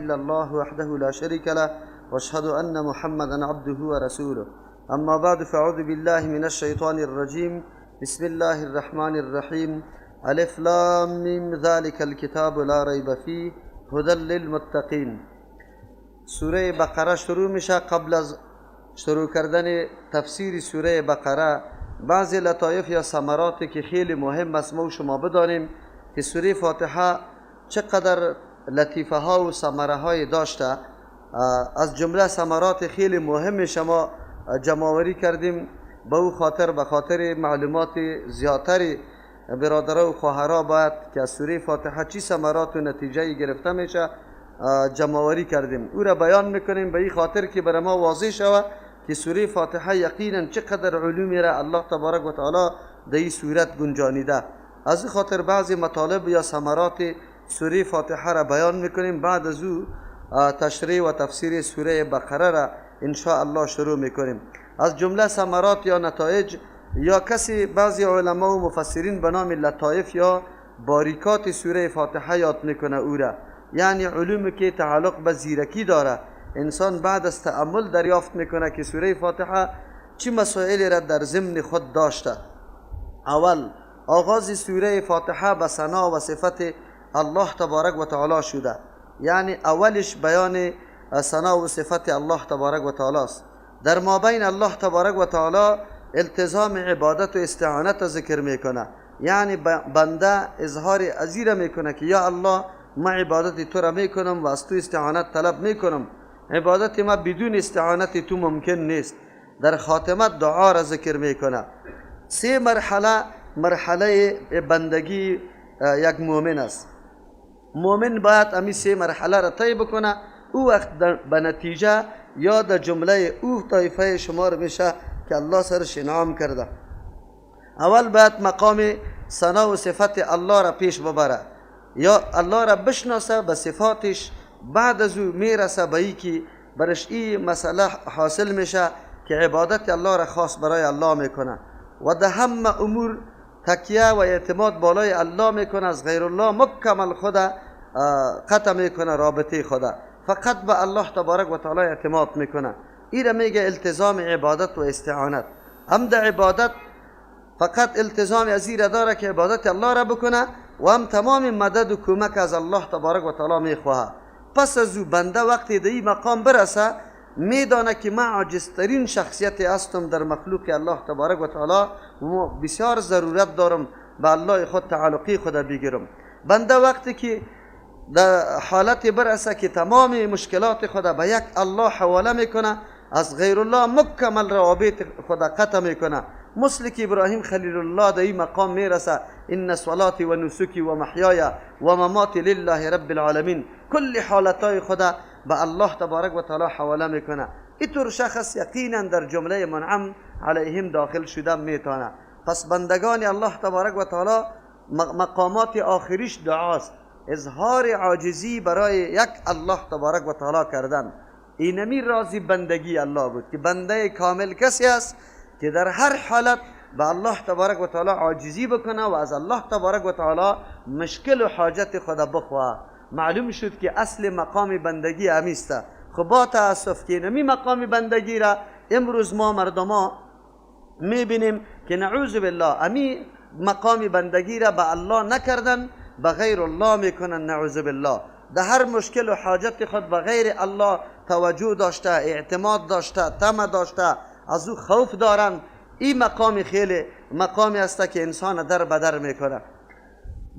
إلا الله وحده لا شريك له واشهد أن محمدا عبده ورسوله. أما بعد، فأعوذ بالله من الشيطان الرجيم. بسم الله الرحمن الرحيم. الف لام میم ذلك الكتاب لا ریب فیه هدى للمتقین. سوره بقره شروع میشه. قبل از شروع کردن تفسیر سوره بقره، بعضی لطایف یا ثمراتی که خیلی مهم است ما و شما بدانیم که سوره فاتحه چقدر لطیفه ها و ثمره های داشته. از جمله ثمرات خیلی مهم شما جمع‌آوری کردیم به او خاطر، به خاطر معلومات زیادتری برادرها و خواهرها باید که از سوره فاتحه چی ثمرات و نتیجه گرفته میشه جمع‌آوری کردیم، او را بیان میکنیم به این خاطر که برای ما واضح شود که سوره فاتحه یقینا چقدر علومی را الله تبارک و تعالی در این سورت گنجانیده. از این خاطر بعضی مطالب یا ثمرات سوره فاتحه را بیان میکنیم. بعد از او تشریح و تفسیر سوره بقره را ان شاء الله شروع میکنیم. از جمله ثمرات یا نتایج یا کسی بعضی علما و مفسرین به نام لطایف یا باریکات سوره فاتحه یاد میکنه او را، یعنی علومی که تعلق به زیرکی داره. انسان بعد از تأمل دریافت میکنه که سوره فاتحه چی مسائلی را در ضمن خود داشته. اول، آغاز سوره فاتحه به ثنا و صفت الله تبارک و تعالی شده، یعنی اولش بیان ثنا و صفت الله تبارک و تعالی است. در مابین الله تبارک و تعالی التزام عبادت و استعانت ذکر میکنه، یعنی بنده اظهار ازیره میکنه که یا الله، ما عبادت تو را میکنم و از تو استعانت طلب میکنم، عبادت ما بدون استعانت تو ممکن نیست. در خاتمه دعا را ذکر میکنه. سه مرحله مرحله بندگی یک مؤمن است. مؤمن باید امی سه مرحله را طی بکنه، او وقت به نتیجه یا در جمله او طایفه شمار میشه که الله سرش انعام کرده. اول باید مقام ثنا و صفت الله را پیش ببره یا الله را بشناسه به صفاتش. بعد از او میرسه به ای که برش این مسئله حاصل میشه که عبادت الله را خاص برای الله میکنه و در همه امور تکیه و اعتماد بالای الله میکنه، از غیر الله مکمل خود قطع میکنه، رابطه خود فقط به الله تبارک و تعالی اعتماد میکنه. این را میگه التزام عبادت و استعانت. هم در عبادت فقط التزام از این را داره که عبادت الله را بکنه و هم تمام مدد و کمک از الله تبارک و تعالی میخواهه. پس از او بنده وقتی در این مقام برسه میدانه که من عاجزترین شخصیت هستم در مخلوق الله تبارک و تعالی و بسیار ضرورت دارم به الله خود تعلقی خود بگیرم. بنده وقتی که در حالت برسه که تمام مشکلات خود به یک الله حواله میکنه، از غیر الله مکمل روابط خود قطع میکنه، مثل که ابراهیم خلیل الله در این مقام میرسه: ان صلاتی و نسکی و محیای و مماتی لله رب العالمین. کل حالتهای خود به الله تبارک و تعالی حواله میکنه. اینطور شخص یقینا در جمله منعم علیهم داخل شده میتونه. پس بندگان الله تبارک و تعالی مقامات آخریش دعاست، اظهار عاجزی برای یک الله تبارک و تعالی کردن. اینمی رازی بندگی الله بود که بنده کامل کسی است که در هر حالت به الله تبارک و تعالی عاجزی بکنه و از الله تبارک و تعالی مشکل و حاجت خود بخواه. معلوم شد که اصل مقام بندگی امیسته. خب با تاسف که نمی مقام بندگی را امروز ما مردما میبینیم که نعوذ بالله امی مقام بندگی را به الله نکردن، به غیر الله میکنن نعوذ بالله. در هر مشکل و حاجت خود به غیر الله توجه داشته، اعتماد داشته، طمع داشته، از او خوف دارن. این مقام خیلی مقامی است که انسان در بدر میکنه.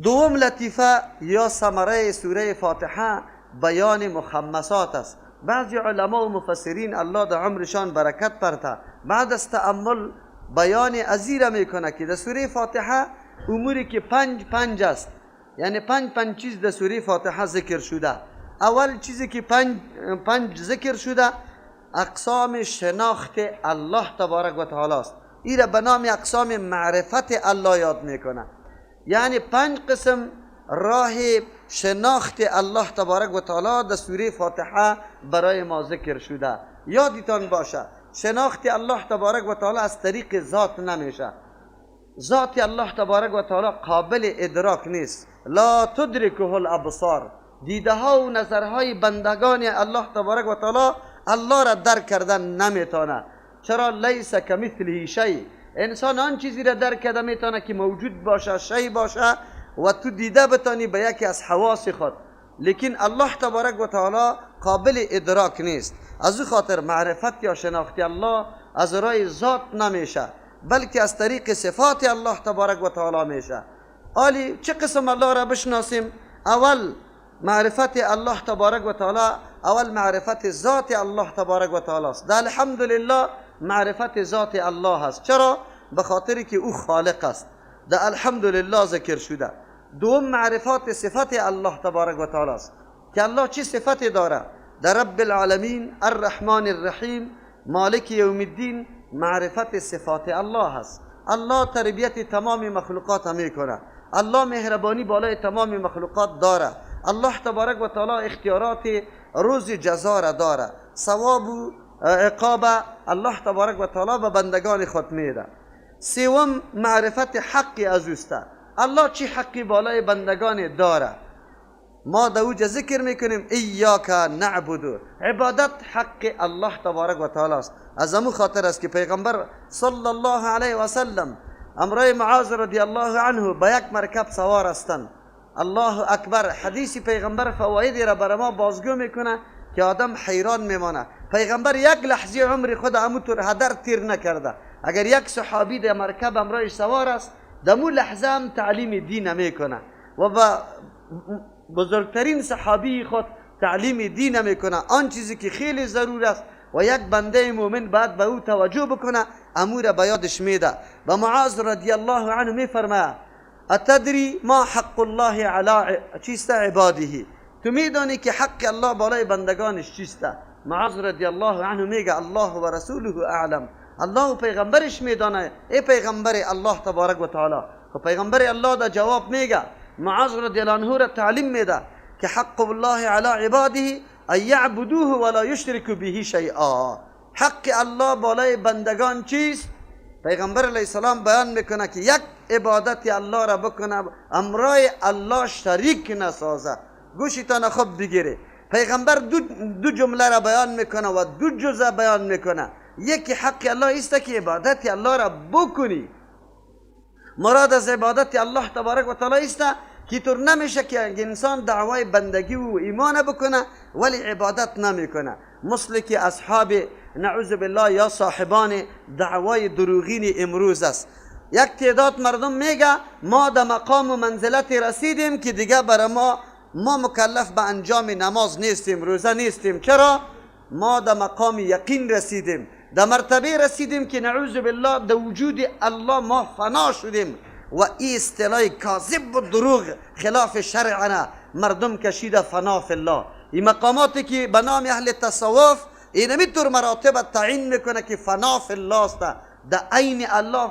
دوم لطیفه یا ثمره سوره فاتحه بیان مخمسات است. بعضی علما و مفسرین الله در عمرشان برکت پرته، بعد از تأمل بیان ازیره میکنه که در سوره فاتحه اموری که پنج پنج است، یعنی پنج پنج چیز در سوره فاتحه ذکر شده. اول چیزی که پنج پنج ذکر شده اقسام شناخت الله تبارک و تعالی است. این را به نام اقسام معرفت الله یاد میکنه. یعنی پنج قسم راه شناخت الله تبارک و تعالی در سوره فاتحه برای ما ذکر شده. یادتان باشه شناخت الله تبارک و تعالی از طریق ذات نمیشه. ذات الله تبارک و تعالی قابل ادراک نیست، لا تدرکه الابصار. دیده ها و نظرهای بندگان الله تبارک و تعالی الله را درک کردن نمیتونه. چرا؟ لیس کمثله شیء. انسان آن چیزی را درک کرده میتونه که موجود باشه، شی باشه و تو دیده بتانی به یکی از حواس خود، لیکن الله تبارک و تعالی قابل ادراک نیست. از او خاطر معرفت یا شناخت الله از رای ذات نمیشه، بلکه از طریق صفات الله تبارک و تعالی میشه. آلی چه قسم الله را بشناسیم؟ اول معرفت الله تبارک و تعالی، اول معرفت ذات الله تبارک و تعالی است. در الحمدلله معرفت ذات الله است. چرا؟ به خاطر که او خالق است. در الحمدلله ذکر شده. دوم معرفت صفت الله تبارک و تعالی است که الله چه صفتی داره؟ در رب العالمین، الرحمن الرحیم، مالک یوم الدین، معرفت صفات الله است. الله تربیت تمام مخلوقات میکنه، الله مهربانی بالای تمام مخلوقات داره، الله تبارک و تعالی اختیارات روز جزا را داره، ثواب و عقاب الله تبارک و تعالی به بندگان خود میده. سوم معرفت حق از اوست. الله چی حقی بالای بندگان داره؟ ما در اوجه ذکر میکنیم ایاک نعبد. عبادت حق الله تبارک و تعالی است. از امو خاطر است که پیغمبر صلی الله علیه و سلم امرای معاذ رضی الله عنه به یک مرکب سوار هستند. الله اکبر. حدیث پیغمبر فوایدی را بر ما بازگو میکنه که آدم حیران میمانه. پیغمبر یک لحظه عمر خود اموطور هدر تیر نکرده. اگر یک صحابی در مرکب امرایش سوار است، دمو لحظه هم تعلیم دین میکنه و با بزرگترین صحابی خود تعلیم دین میکنه، آن چیزی که خیلی ضرور است و یک بنده مؤمن باید به او توجه بکنه، امور به یادش میده. به معاذ رضی الله عنه میفرماید اتدری ما حق الله علی چیست عباده؟ تو میدانی که حق الله بالای بندگانش چیست؟ معاذ رضی الله عنه میگه الله و رسوله اعلم. الله و پیغمبرش میدانه. ای پیغمبر الله تبارک و تعالی. خب پیغمبر الله دا جواب میگه، معاذ رضی الله عنه را تعلیم میده که حق الله علی عباده ان یعبدوه ولا یشرکوا به شیئا. حق الله بالای بندگان چیست؟ پیغمبر علیه السلام بیان میکنه که یک عبادت الله را بکنه، امرای الله شریک نسازه. گوشتان خوب بگیره. پیغمبر دو جمله را بیان میکنه و دو جزء بیان میکنه. یکی حق الله است که عبادت الله را بکنی. مراد از عبادت الله تبارک و تعالی است که طور نمیشه که انسان دعوای بندگی و ایمان بکنه ولی عبادت نمیکنه، مثل که اصحاب نعوذ بالله یا صاحبان دعوای دروغین امروز است. یک تعداد مردم میگه ما در مقام و منزلت رسیدیم که دیگه برای ما مکلف به انجام نماز نیستیم، روزه نیستیم. چرا؟ ما در مقام یقین رسیدیم، در مرتبه رسیدیم که نعوذ بالله در وجود الله ما فنا شدیم و این اصطلاح کاذب و دروغ خلاف شرعنا مردم کشیده فنا فی الله. این مقاماتی که به نام اهل تصوف اینمی طور مراتب تعیین میکنه که فنا فی الله است، در عین الله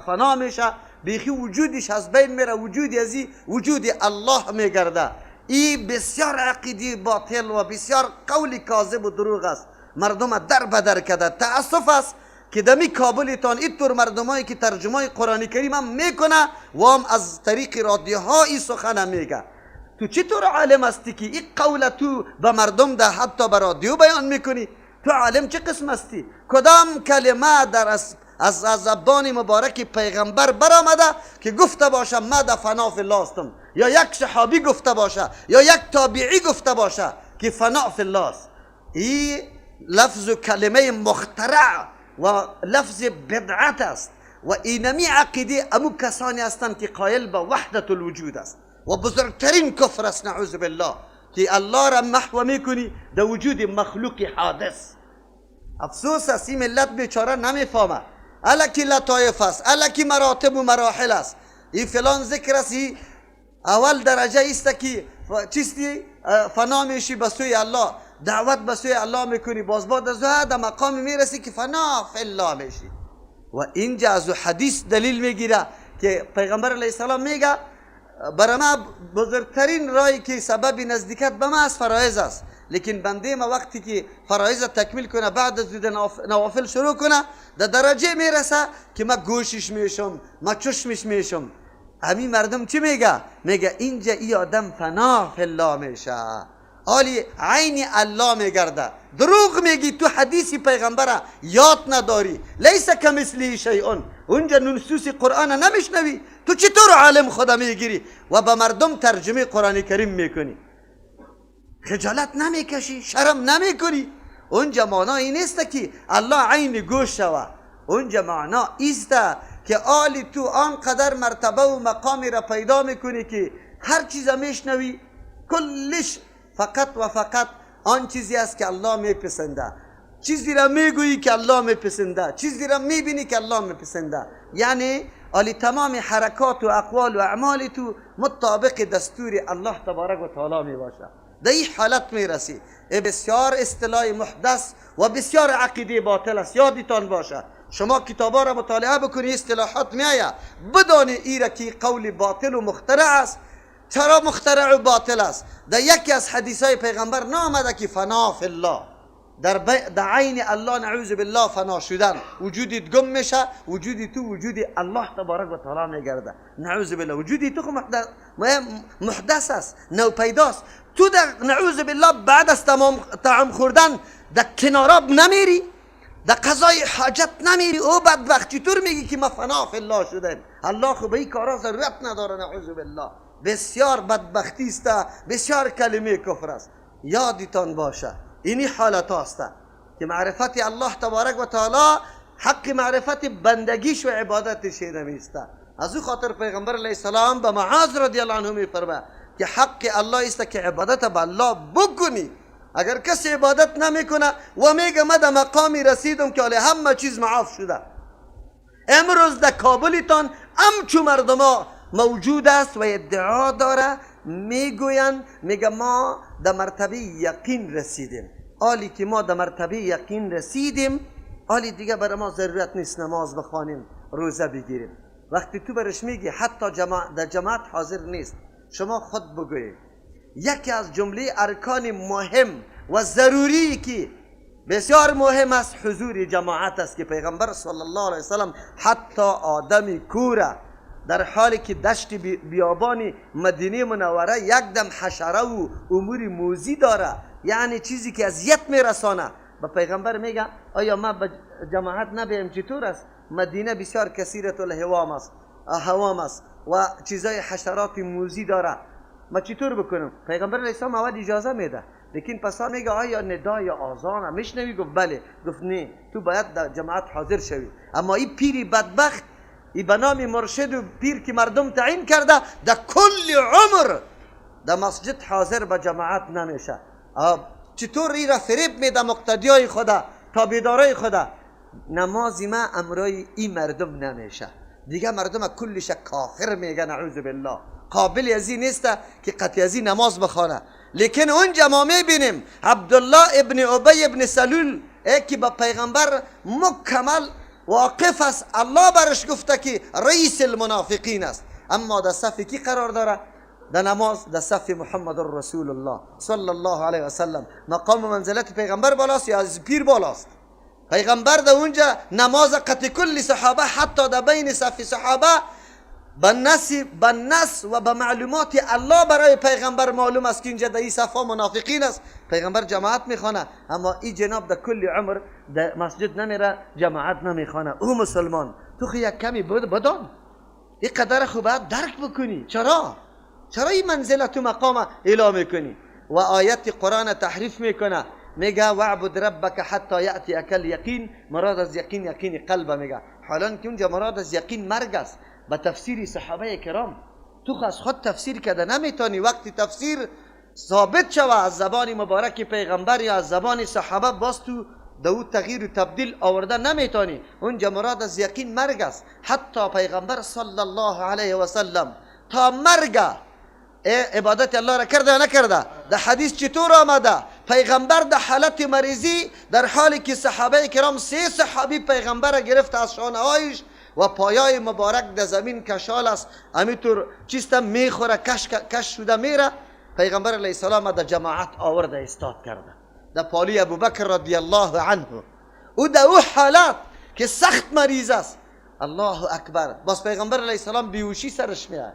فنا میشه، بیخی وجودش از بین میره، وجود ازی وجود الله میگرده. این بسیار عقیده باطل و بسیار قول کاذب و دروغ است، مردم در بدر کرده. تأسف است که دمی کابلتان اینطور مردمایی که ترجمه قرآن کریم هم میکنه و هم از طریق رادیوها این سخن میگه. تو چطور عالم هستی که این قول تو به مردم ده حتی به رادیو بیان میکنی؟ تو عالم چه قسم هستی؟ کدام کلمه در از زبان مبارک پیغمبر برآمده که گفته باشه ما در فنا فی الله هستم، یا یک صحابی گفته باشه یا یک تابعی گفته باشه که فنا فی الله است؟ این لفظ و کلمه مخترع و لفظ بدعت است و اینمی عقیده امو کسانی هستند که قائل به وحدت الوجود است و بزرگترین کفر است نعوذ بالله که الله را محو میکنی در وجود مخلوق حادث. افسوس است این ملت بیچاره نمیفهمه، الکی لطایف است، الکی مراتب و مراحل است. این فلان ذکر است، این اول درجه است که چیستی فنا میشی به سوی الله، دعوت به سوی الله میکنی، باز بعد از در مقام میرسی که فنا فی الله میشی. و اینجا از حدیث دلیل میگیره که پیغمبر علیه السلام میگه برای ما بزرگترین راهی که سبب نزدیکت به ما از فرایض است، لیکن بنده ما وقتی که فرایض تکمیل کنه بعد از نوافل شروع کنه در درجه میرسه که ما گوشش میشم، ما چشمش میشم. همین مردم چی میگه؟ میگه اینجا ای آدم فنا فی الله میشه، حالی عین الله میگرده. دروغ میگی، تو حدیث پیغمبر یاد نداری، لیس کمثله شیء، اونجا نصوص قرآن نمیشنوی، تو چطور عالم خدا میگیری و به مردم ترجمه قرآن کریم میکنی؟ خجالت نمیکشی؟ شرم نمیکنی؟ اونجا معنا این نیست که الله عین گوش شوه، اونجا معنا ایست که آلی تو آنقدر مرتبه و مقامی را پیدا میکنی که هر چیز میشنوی کلش فقط و فقط آن چیزی است که الله میپسنده، چیزی را میگویی که الله میپسنده، چیزی را میبینی که الله میپسنده. یعنی آلی تمام حرکات و اقوال و اعمال تو مطابق دستور الله تبارک و تعالی میباشه. در این حالت میرسی. بسیار اصطلاح محدث و بسیار عقیده باطل است، یادتان باشه. شما کتابا را مطالعه بکنی اصطلاحات میآید، بدانی ای را که قول باطل و مخترع است. چرا مخترع و باطل است؟ در یکی از حدیث های پیغمبر نامده که فنا فی الله، در عین الله نعوذ بالله فنا شدن، وجودت گم میشه، وجودی تو وجود الله تبارک و تعالی میگرده، نعوذ بالله. وجودی تو محدث است، نو پیداست. تو در نعوذ بالله بعد از تمام طعام خوردن در کناراب نمیری، در قضای حاجت نمیری. او بدبخت چطور میگی که ما فنا فی الله شدیم؟ الله خو به این کارا ضرورت نداره، نعوذ بالله. بسیار بدبختی است، بسیار کلمه کفر است. یادتان باشه اینی حالت هاست که معرفت الله تبارک و تعالی حق معرفت بندگیش و عبادتش نمیسته. از او خاطر پیغمبر علیه السلام به معاذ رضی الله عنه میفرماید که حق الله است که عبادت به الله بکنی. اگر کسی عبادت نمیکنه و میگه من در مقامی رسیدم که حالا همه چیز معاف شده، امروز در کابلتان همچو مردما موجود است و ادعا داره، میگوین میگه ما در مرتبه یقین رسیدیم. حالی که ما در مرتبه یقین رسیدیم، حالی دیگه برای ما ضرورت نیست نماز بخوانیم، روزه بگیریم. وقتی تو برش میگی حتی در جماعت حاضر نیست، شما خود بگویید یکی از جمله ارکان مهم و ضروری که بسیار مهم است حضور جماعت است که پیغمبر صلی الله علیه وسلم حتی آدم کوره در حالی که دشت بیابان مدینه منوره یک دم حشره و امور موذی داره، یعنی چیزی که اذیت میرسانه، به پیغمبر میگه آیا ما به جماعت نبیم چطور است؟ مدینه بسیار کثیرت الهوام است، هوام است و چیزای حشرات موذی داره، ما چطور بکنم؟ پیغمبر علیه السلام اول اجازه میده، لیکن پسا میگه آیا ندای آذان میشنوی؟ گفت بله. گفت نه، تو باید در جماعت حاضر شوی. اما این پیری بدبخت، ای به نام مرشد و پیر که مردم تعیین کرده، در کل عمر در مسجد حاضر به جماعت نمیشه. چطور ای را فریب میده مقتدیای خدا، تابعدارای خدا؟ نماز ما امرای این مردم نمیشه دیگه، مردم کلش کافر میگه نعوذ بالله، قابل از این نیست که قطعی از این نماز بخوانه. لیکن اونجا ما میبینیم عبدالله ابن ابی ابن سلول که به پیغمبر مکمل واقف است، الله برش گفته که رئیس المنافقین است، اما در صف کی قرار داره؟ در نماز در صف محمد رسول الله صلی الله علیه و سلم. مقام و منزلت پیغمبر بالاست یا از پیر بالاست؟ پیغمبر در اونجا نماز قطع کل صحابه، حتی در بین صف صحابه به نص و به معلومات الله برای پیغمبر معلوم است که اینجا در این صفا منافقین است. پیغمبر جماعت میخوانه، اما این جناب در کل عمر در مسجد نمیره، جماعت نمیخوانه. او مسلمان تو خو یک کمی بدان، این قدر خو باید درک بکنی. چرا؟ چرا این منزلت و مقام اعلام میکنی و آیت قرآن تحریف میکنه؟ میگه وعبد ربک حتی یأتیک الیقین. مراد از یقین یقین قلب میگه، حالا که اونجا مراد از یقین مرگ است. به تفسیر صحابه کرام تو از خود تفسیر کرده نمیتونی. وقتی تفسیر ثابت شوه از زبان مبارک پیغمبر یا از زبان صحابه، باز تو دو تغییر و تبدیل آورده نمیتونی. اونجا مراد از یقین مرگ است. حتی پیغمبر صلی الله علیه و سلم تا مرگ عبادت الله را کرده یا نکرده؟ در حدیث چطور آمده؟ پیغمبر در حالت مریضی، در حالی که صحابه کرام سه صحابی پیغمبر را گرفت از شانه هایش و پایای مبارک در زمین کشال است، همینطور چیستم میخوره، کش شده میره، پیغمبر علیه السلام در جماعت آورده استاد کرده در پالی ابوبکر رضی الله عنه. او در او حالت که سخت مریض است، الله اکبر. باز پیغمبر علیه السلام بیهوشی سرش میاد،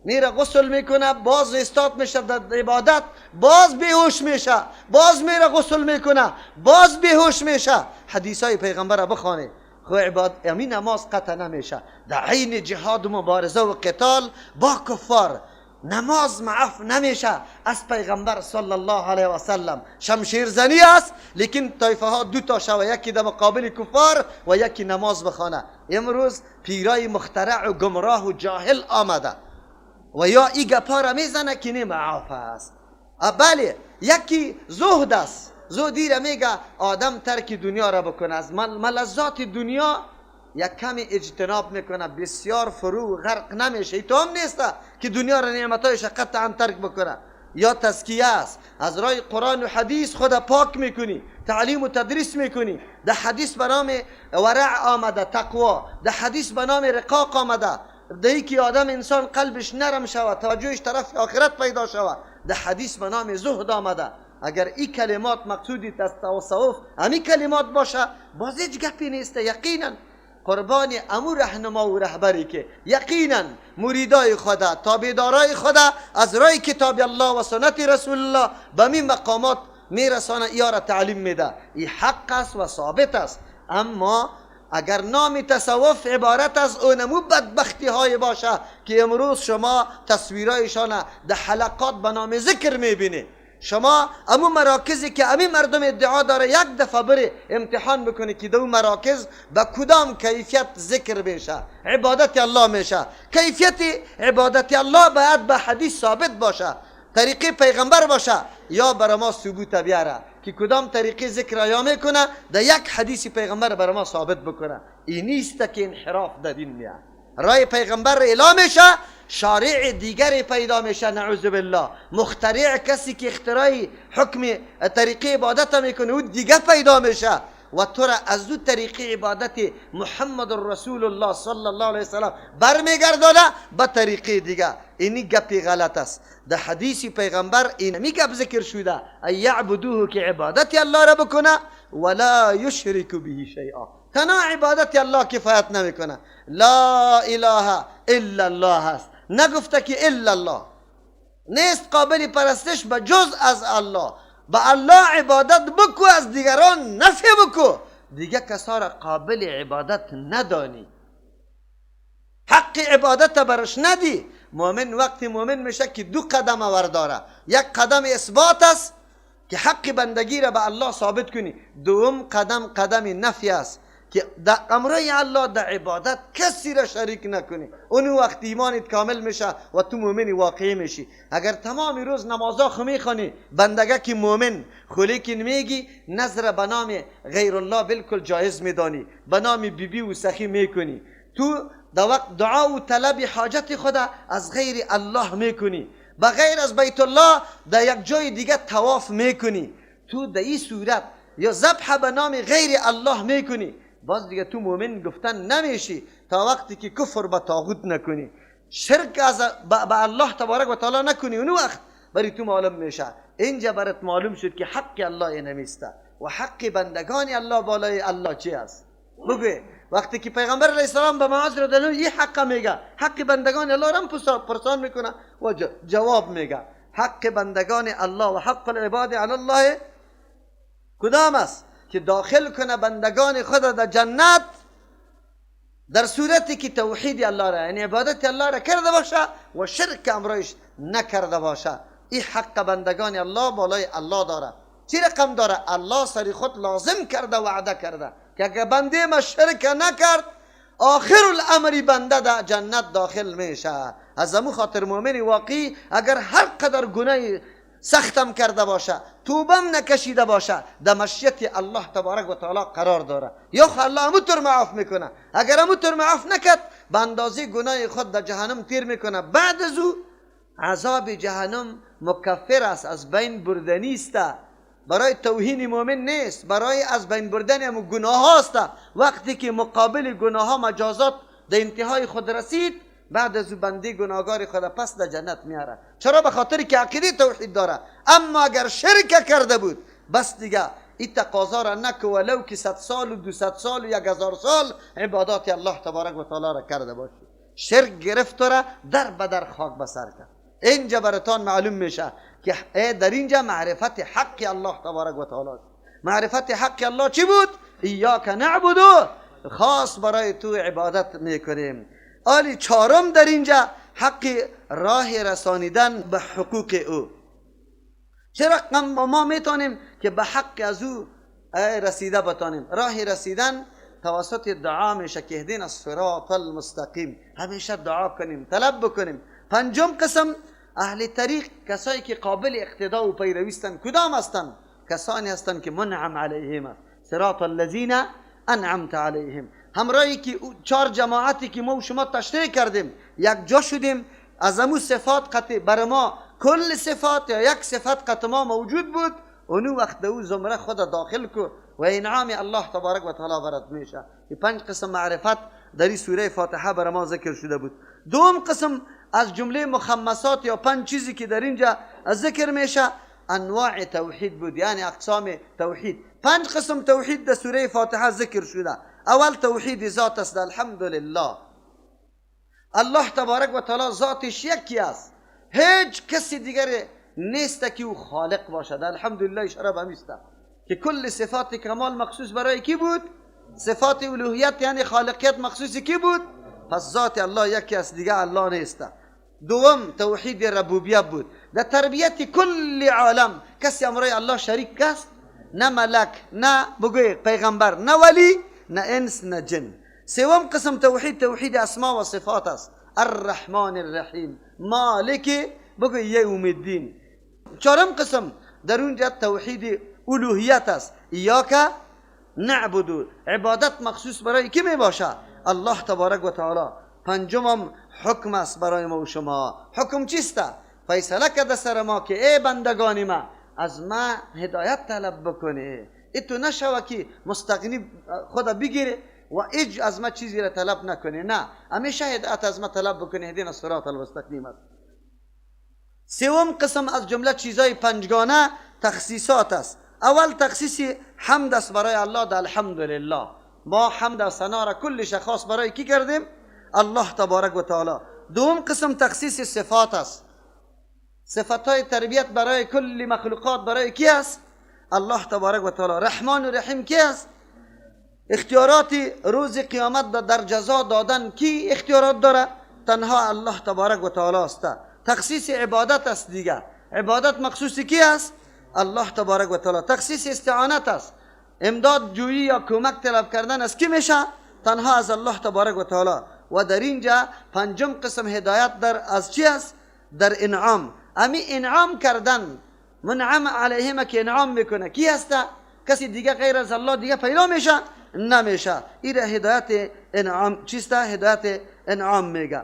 میره غسل میکنه، باز استاد میشه در عبادت، باز بیهوش میشه، باز میره غسل میکنه، باز بیهوش میشه. حدیث های پیغمبر را بخوانه. خو عباد امی نماز قطع نمیشه. در عین جهاد و مبارزه و قتال با کفار نماز معاف نمیشه از پیغمبر صلی الله علیه و سلم. شمشیر زنی است، لیکن طایفه ها دو تا شوه، یکی در مقابل کفار و یکی نماز بخوانه. امروز پیرای مخترع و گمراه و جاهل آمده و یا ای گپا را میزنه که نه معاف است. بله، یکی زهد است. زهدی را میگه آدم ترک دنیا را بکنه، از ملذات دنیا یک کمی اجتناب میکنه، بسیار فرو غرق نمیشه. ای تو هم نیست که دنیا را نعمتایش قطعا ترک بکنه. یا تزکیه است، از رای قرآن و حدیث خود پاک میکنی، تعلیم و تدریس میکنی. در حدیث به نام ورع آمده، تقوا. در حدیث به نام رقاق آمده، در که آدم انسان قلبش نرم شود، توجهش طرف آخرت پیدا شود. در حدیث به نام زهد آمده. اگر این کلمات مقصودی از تصوف همی کلمات باشه، باز هیچ گپی نیست. یقینا قربان امو رهنما و رهبری که یقینا مریدای خدا، تابعدارای خدا از رای کتاب الله و سنت رسول الله به می مقامات میرسانه، ایارا تعلیم میده. این حق است و ثابت است. اما اگر نام تصوف عبارت از اونمو بدبختی های باشه که امروز شما تصویرایشان در حلقات به نام ذکر میبینید، شما امو مراکزی که امی مردم ادعا داره یک دفعه بره امتحان بکنه که دو مراکز به کدام کیفیت ذکر میشه، عبادت الله میشه. کیفیت عبادت الله باید به حدیث ثابت باشه، طریقه پیغمبر باشه، یا برای ما ثبوت بیاره که کدام طریقه ذکر یا میکنه در یک حدیث پیغمبر برای ما ثابت بکنه. این نیست که انحراف در دین میاد. رای پیغمبر اعلام میشه، شارع دیگری پیدا میشه، نعوذ بالله. مخترع کسی که اختراعی حکم طریقه عبادت میکنه او دیگه پیدا میشه و تو را از دو طریقه عبادت محمد رسول الله صلی الله علیه وسلم برمیگردانه به طریقه دیگه. اینی گپی غلط است. در حدیث پیغمبر اینمی گپ ذکر شده، ای یعبدوه که عبادت الله را بکنه ولا یشرک به شیئا. تنها عبادت الله کفایت نمیکنه. لا اله الا الله است، نگفته که الا الله نیست قابل پرستش به جز از الله. به الله عبادت بکو، از دیگران نفی بکو، دیگه کسا را قابل عبادت ندانی، حق عبادت برش ندی. مؤمن وقتی مؤمن میشه که دو قدم ورداره، یک قدم اثبات است که حق بندگی را به الله ثابت کنی، دوم قدم قدم نفی است که در امرای الله در عبادت کسی را شریک نکنی. اون وقت ایمانت کامل میشه و تو مؤمن واقعی میشی. اگر تمام روز نمازا خو میخوانی، بندگه که مؤمن خو، لیکن میگی نظر به نام غیر الله بالکل جایز میدانی، به نام بیبی و سخی میکنی، تو در وقت دعا و طلب حاجت خدا از غیر الله میکنی، به غیر از بیت الله در یک جای دیگه طواف میکنی، تو در این صورت یا ذبح به نام غیر الله میکنی، باز دیگه تو مؤمن گفتن نمیشی تا وقتی که کفر به طاغوت نکنی، شرک از به الله تبارک و تعالی نکنی. اون وقت برای تو معلوم میشه. اینجا برات معلوم شد که حق الله نمیسته و حق بندگان الله بالای الله چی است. بگو وقتی که پیغمبر علیه السلام به معاذ رضی الله این حق میگه، حق بندگان الله را هم پرسان میکنه و جواب میگه. حق بندگان الله و حق العباد علی الله کدام است؟ که داخل کنه بندگان خود در جنت در صورتی که توحید الله را، یعنی عبادت الله را کرده باشه و شرک امرایش نکرده باشه. این حق بندگان الله بالای الله داره. چی رقم داره؟ الله سری خود لازم کرده، وعده کرده که اگر بنده ما شرک نکرد آخر الامر بنده در جنت داخل میشه. از امو خاطر مؤمن واقعی اگر هر قدر گناه سختم کرده باشه، توبم نکشیده باشه، در مشیت الله تبارک و تعالی قرار داره. یا خو الله اموتر معاف میکنه، اگر اموتر معاف نکرد به اندازه گناه خود در جهنم تیر میکنه. بعد از او عذاب جهنم مکفر است، از بین بردنی است، برای توهین مؤمن نیست، برای از بین بردن امو گناه هاست. وقتی که مقابل گناه ها مجازات در انتهای خود رسید، بعد از او بنده گناهگار خود پس در جنت میاره. چرا؟ به خاطر که عقیده توحید داره. اما اگر شرک کرده بود، بس دیگه این تقاضا را نکو ولو که 100 سال و 200 سال و 1000 سال عبادات الله تبارک و تعالی را کرده باشی. شرک گرفت را در بدر خاک بسر کرد. اینجا براتان معلوم میشه که در اینجا معرفت حق الله تبارک و تعالی. معرفت حق الله چی بود؟ ایاک نعبد، خاص برای تو عبادت میکنیم. آلی چهارم در اینجا حق راه رسانیدن به حقوق او. چرا ما میتونیم که به حق از او رسیده بتانیم؟ راه رسیدن توسط دعا میشه که اهدنا الصراط المستقیم، همیشه دعا کنیم، طلب بکنیم. پنجم قسم اهل طریق، کسایی که قابل اقتدا و پیروی هستند. کدام هستند؟ کسانی هستند که منعم علیهم است، صراط الذین انعمت علیهم. همراهی که چهار جماعتی که ما و شما تشریح کردیم یک جا شدیم، از امو صفات قطع بر ما کل صفات یا یک صفت قطع ما موجود بود، اونو وقت او زمره خود داخل کو و انعام الله تبارک و تعالی برات میشه. این پنج قسم معرفت در این سوره فاتحه بر ما ذکر شده بود. دوم قسم از جمله مخمسات یا پنج چیزی که در اینجا ذکر میشه انواع توحید بود، یعنی اقسام توحید. پنج قسم توحید در سوره فاتحه ذکر شده. اول توحید ذات است، الحمدلله. الله تبارک و تعالی ذاتش یکی است، هیچ کسی دیگر نیست که او خالق باشد. الحمدلله اشاره به همیست که کل صفات کمال مخصوص برای کی بود؟ صفات الوهیت یعنی خالقیت مخصوص کی بود؟ پس ذات الله یکی است، دیگه الله نیست. دوم توحید ربوبیت بود، در تربیت کل عالم کسی امرای الله شریک است؟ نه ملک، نه بگوی پیغمبر، نه ولی، نه انس، نه جن. سوم قسم توحید توحید اسما و صفات است، الرحمن الرحیم، مالک بگوی یوم الدین. چهارم قسم در اونجا توحید الوهیت است، ایاک نعبد، عبادت مخصوص برای کی می باشه؟ الله تبارک و تعالی. پنجمم حکم است برای ما و شما. حکم چیست؟ فیصله کرده سر ما که ای بندگان ما از ما هدایت طلب بکنه، ای تو نشوه که مستغنی خدا بگیره و ایج از ما چیزی را طلب نکنه، نه، همیشه هدایت از ما طلب بکنه، اهدنا الصراط المستقیم است. سوم قسم از جمله چیزای پنجگانه تخصیصات است. اول تخصیص حمد است برای الله، در الحمدلله. ما حمد و ثنا را کلش خاص برای کی کردیم؟ الله تبارک و تعالی. دوم قسم تخصیص صفات است، صفات های تربیت برای کل مخلوقات برای کی است؟ الله تبارک و تعالی. رحمان و رحیم کی است؟ اختیارات روز قیامت در جزا دادن کی اختیارات داره؟ تنها الله تبارک و تعالی است. تخصیص عبادت است دیگه، عبادت مخصوص کی است؟ الله تبارک و تعالی. تخصیص استعانت است، امداد جویی یا کمک طلب کردن از کی میشه؟ تنها از الله تبارک و تعالی. و در اینجا پنجم قسم هدایت در از چی است؟ در انعام. امی انعام کردن، منعم علیهم که انعام میکنه کی هست؟ کسی دیگه غیر از الله دیگه پیدا میشه؟ نمیشه. این هدایت انعام چیست؟ هدایت انعام میگه.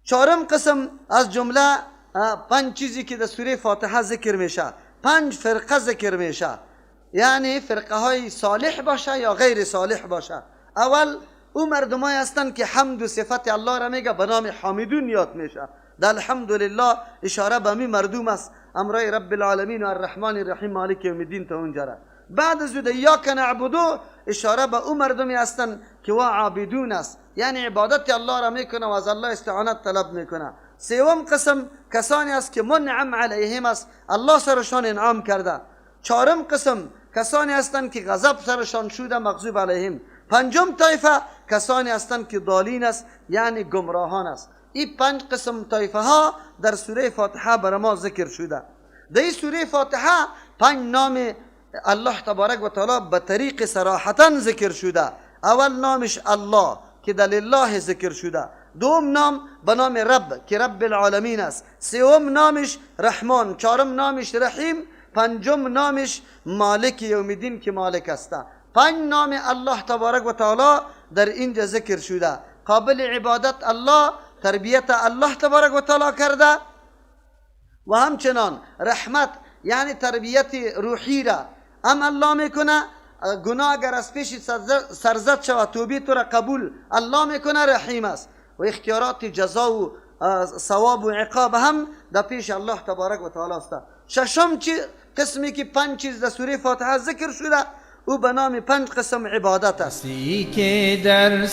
چهارم قسم از جمله پنج چیزی که در سوره فاتحه ذکر میشه، پنج فرقه ذکر میشه، یعنی فرقه های صالح باشه یا غیر صالح باشه. اول او مردمای هستند که حمد و صفت الله را میگه، به نام حامدون یاد میشه. در الحمدلله اشاره به می مردم است، امرای رب العالمین و الرحمن الرحیم مالک یوم الدین تا اونجا را. بعد از او ایاک نعبدو اشاره به او مردمی هستند که وا عابدون است، یعنی عبادت الله را میکنه و از الله استعانت طلب میکنه. سوم قسم کسانی است که منعم علیهم است، الله سرشان انعام کرده. چهارم قسم کسانی هستند که غضب سرشان شده، مغضوب علیهم. پنجم طایفه کسانی هستند که ضالین است، یعنی گمراهان است. این پنج قسم طایفه ها در سوره فاتحه بر ما ذکر شده. در این سوره فاتحه پنج نام الله تبارک و تعالی به طریق صراحتا ذکر شده. اول نامش الله که در الله ذکر شده، دوم نام به نام رب که رب العالمین است، سوم نامش رحمان، چهارم نامش رحیم، پنجم نامش مالک یوم الدین که مالک است. پنج نام الله تبارک و تعالی در اینجا ذکر شده. قابل عبادت الله، تربیت الله تبارک و تعالی کرده و همچنان رحمت یعنی تربیت روحی را هم الله میکنه. گناه اگر از پیش سرزد شود توبه تو را قبول الله میکنه، رحیم است. و اختیارات جزا و ثواب و عقاب هم در پیش الله تبارک و تعالی است. ششم قسمی که 5 چیز در سوره فاتحه ذکر شده، او به نام 5 قسم عبادت است. کسی که در